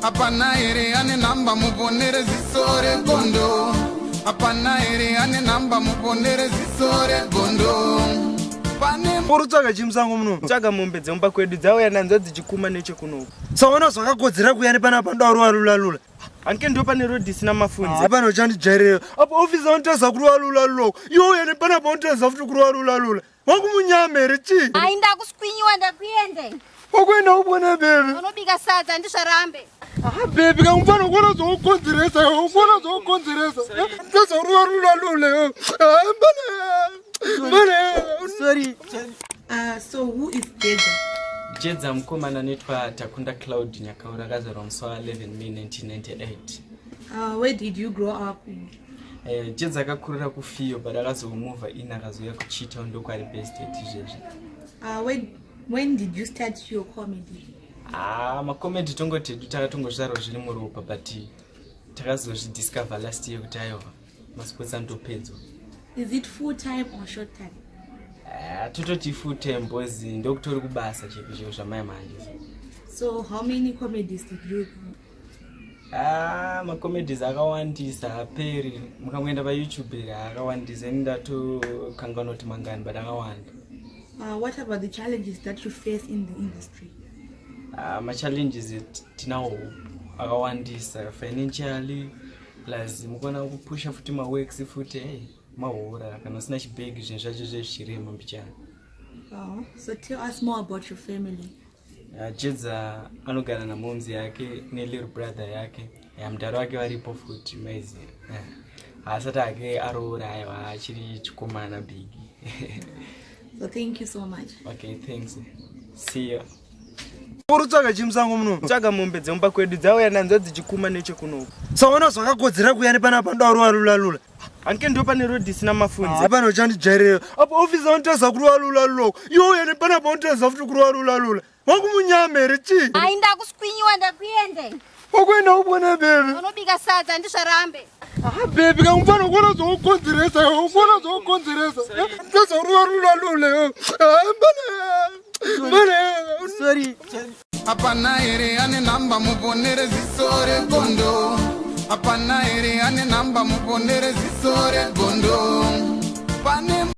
Hapana here ane nhamba muponere ziso regondo? Hapana here ane nhamba muponere ziso regondo? Pane Uri kutsvaga chii musango muno? Tsvaga mombe dzemumba kwedu, dzauya nanzo dzichikuma nechekunoku. Saona zvakakodzera kuya nepanapa ndoda ruva lula. Hanke ndo pane rodhi isina mafunze. Hapana uchandijairira. Apo ofisi anotaza kurova lula lula. Iwe uya nepanapa unotaza futi kurova lula lula. Wakumunyama here chii? Ai, ndakuswinyiwa, ndakuende. Wakuenda ubona bebe. Unobika sadza ndizvarambe. Ah bebe, kamufana kuona zvokukonzeresa, kuona zvokukonzeresa. Taza kurova lula lula. Ah mbane. Mbane. Sorry. So who is Jedza? Jedza mukomana anoitwa Takunda Cloud Nyakaura, akazvarwa musi wa11 May 1998. Where did you grow up in? Jedza akakurira kuFiyo, but akazomova in, akazouya kuChitown, ndokwari based izvezvi. When did you start your comedy? Ah, macomedy tongoti hedu takatongozvarwa zviri muropa, but takazozvidiscover last year kuti aiwa, masports anotopedzwa. Is it full time or short time? Ah, tototi full time because ndokutori kubasa cheko cheko zvamai manje. So how many comedies did you do? Ah, macomedies akawandisa, haperi. Mukangoenda paYouTube here, akawandisa. Ini ndatokanganwa kuti mangani, but akawanda. What about the challenges that you face in the industry? Ah, machallenges tinawo akawandisa, financially, plus mukona kupusha futi maworks futi, hey, mahora kana usina chibhegi, zvinhu zvacho zvezvichirema mbichana. So tell us more about your family. Ah, Jedza anogara namomzi yake nelittle brother yake. Ya, mudhara wake varipo futi maizi. Haasati ake aroora, aiwa, achiri chikomana bigi. So thank you so much. Okay, thanks, see you. Uri kutsvaga chii musango muno? Tsvaga mombe dzemumba kwedu, dzauya nanzo dzichikuma nechekunoku. Saona zvakakodzera kuya nepanapa ndoda kurova lula lula. Hanke ndo pane rodhi isina mafunze. Hapana uchandijairira. Apo ofisi anotaza kurova lula lula. Iwe uya nepanapa unotaza futi kurova lula lula. Wakumunyama here chii? Ai, ndakuswinyiwa, ndakuende. Wakuenda ubona bebe. Unobika sadza ndizvarambe. Ah bebe, kamufana kuona zvokukonzeresa, kuona zvokukonzeresa. Taza kurova lula lula. Ah mbane. Mbane. Sorry. Hapana here ane nhamba muponere ziso regondo? Hapana here ane nhamba muponere ziso regondo? Pane